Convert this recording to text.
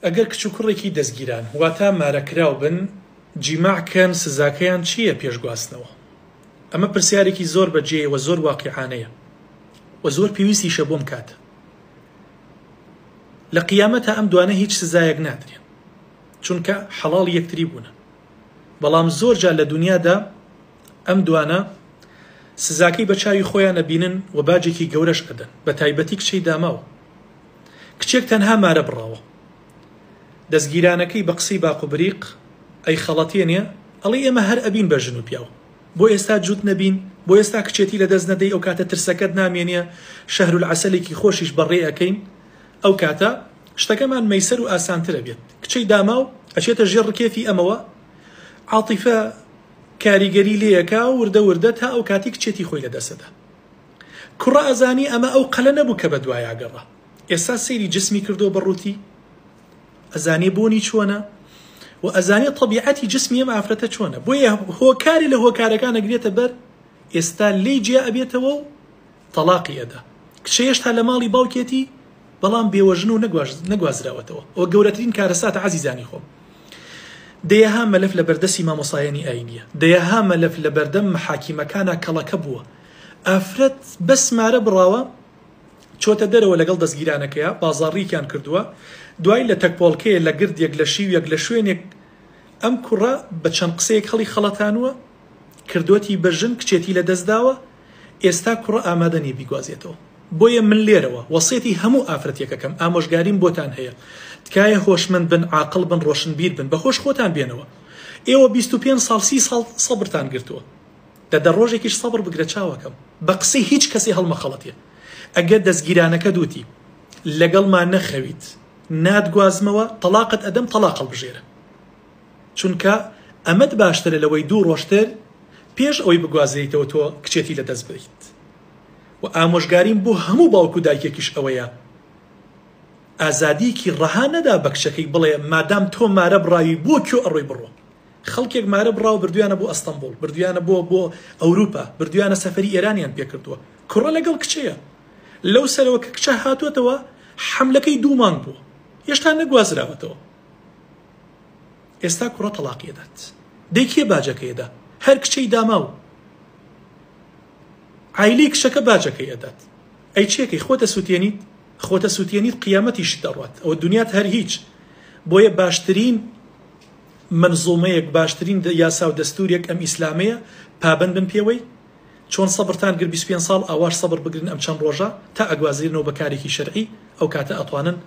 ئەگەر کچ و کوڕێکی دەستگیران واتا مارەکراو بن جیماع کەن سزاکەیان چییە پێش گواستنەوە؟ ئەمە پرسیارێکی زۆر بەجێیە وە زۆر واقیعانەیە وە زۆر پێویستیشە بۆم کاتە. لە قیامەتا ئەم دوانە هیچ سزایەک نادرێن چونکە حەڵاڵی یەکتری بوونە بەڵام زۆر جار لە دونیادا ئەم دوانە سزاکەی بە چاوی خۆیان ئەبینن و باجێکی گەورەش ئەدەن بە تایبەتی کچەی داماو کچێک تەنها مارە بڕاوە دەستگیرانەکەی بە قسەی باق و بریق ئەیخەڵەتێنێ ئەڵێ ئێمە هەر ئەبین بە ژن و پیاو بۆ ئێستا جووت نەبین بۆ ئێستا کچێتی لە دەست نەدەی ئەو کاتە ترسەکەت نامێنێ شەهرولعەسەلێکی خۆشیش بەڕێ ئەکەین ئەو کاتە شتەکەمان مەیسەر و ئاسانتر ئەبێت کچەی داماو ئەچێتە ژێر ڕکێفی ئەمەوە عاتیفە کاریگەری لێیەکا وردە وردە تا ئەو کاتی کچێتی خۆی لە دەست ئەدا کوڕە ئەزانی ئەمە ئەو قەلە نەبوو کە بەدوایا گەڕا ئێستا سەیری جسمی کردووە بە ڕووتی ئەزانێ بۆنی چۆنە و ئەزانێ تەبیعەتی جسمی ئەم ئافرەتە چۆنە بۆیە هۆکاری لە هۆکارەکان ئەگرێتە بەر ئێستا لێی جیا ئەبێتەوە و تەڵاقی ئەدا کچە هێشتا لە ماڵی باوکێتی بەڵام بێوەژن و نەگوازراوەتەوە ئەوە گەورەترین کارەساتە عەزیزانی خۆم دەیەها مەلەف لە بەردەستی مامۆسایانی ئاینیە دەیەها مەلەف لە بەردەم محاکیمەکانا کەڵەکە بووە ئافرەت بەس مارە بڕاوە چۆتە دەرەوە لەگەڵ دەستگیرانەکەیا بازاڕیکیان کردووە دوای لە تەکپۆڵکەیە لە گردێک لە شیوێک لە شوێنێک ئەم کوڕە بە چەند قسەیەک هەڵی خەڵەتانووە کردۆتی بە ژن کچێتی لە دەستداوە ئێستا کوڕە ئامادە نیە بیگوازێتەوە بۆیە من لێرەوە وەسێتی هەموو ئافرەتێکەکەم ئامۆژگاریم بۆتان هەیە تکایە هۆشمەند بن عاقڵ بن ڕۆشنبیر بن بە هۆش خۆتان بێنەوە ئێوە 25 ساڵ 30 ساڵ سەبرتان گرتووە دە دە ڕۆژێکیش سەبر بگرە چاوەکەم بە قسەی هیچ کەسێ هەڵمەخەڵەتێ ئەگەر دەستگیرانەکەت وتی لەگەڵما نەخەویت ناتگوازمەوە تەڵاقت ئەدەم تەڵاق هەڵبژێرە چونکە ئەمەت باشترە لەوەی دوو ڕۆژتر پێش ئەوەی بگوازرێیتەوە تۆ کچێتی لەدەست بدەیت و ئامۆژگاریم بۆ هەموو باوک و دایکێکیش ئەوەیە ئازادیکی ڕەها نەدا بە کچەکەی بڵێ مادام تۆ مارە بڕاوی بۆ کوێ ئەڕۆی بڕۆ خەڵکێک مارە بڕاوە بردویانە بۆ ئەستەنبوڵ بردویانە بۆ بۆ ئەوروپا بردویانە سەفەری ئێرانیان پێکردووە کوڕە لەگەڵ کچەیە لەو سەرەوە کە کچە هاتووەتەوە حەملەکەی دوو مانگ بووە هێشتا نەگوازراوەتەوە ئێستا کوڕە تەڵاقی ئەدات دەی کێ باجەکەی ئەدا هەر کچەی داماو عایلەی کچەکە باجەکەی ئەدات ئەی چێکەی خۆتە سوتێنیت خۆتە سوتێنیت قیامەتیشت دەڕوات ئەوە دنیات هەر هیچ بۆیە باشترین مەنزومەیەک باشترین یاسا و دەستورێک ئەم ئیسلامەیە پابەند بن پێوەی چۆن سەبرتان گرت 25 ساڵ ئاواش سەبر بگرن ئەم چەند ڕۆژە تا ئەگوازرێنەوە بە کارێکی شەرعی ئەو کاتە ئەتوانن.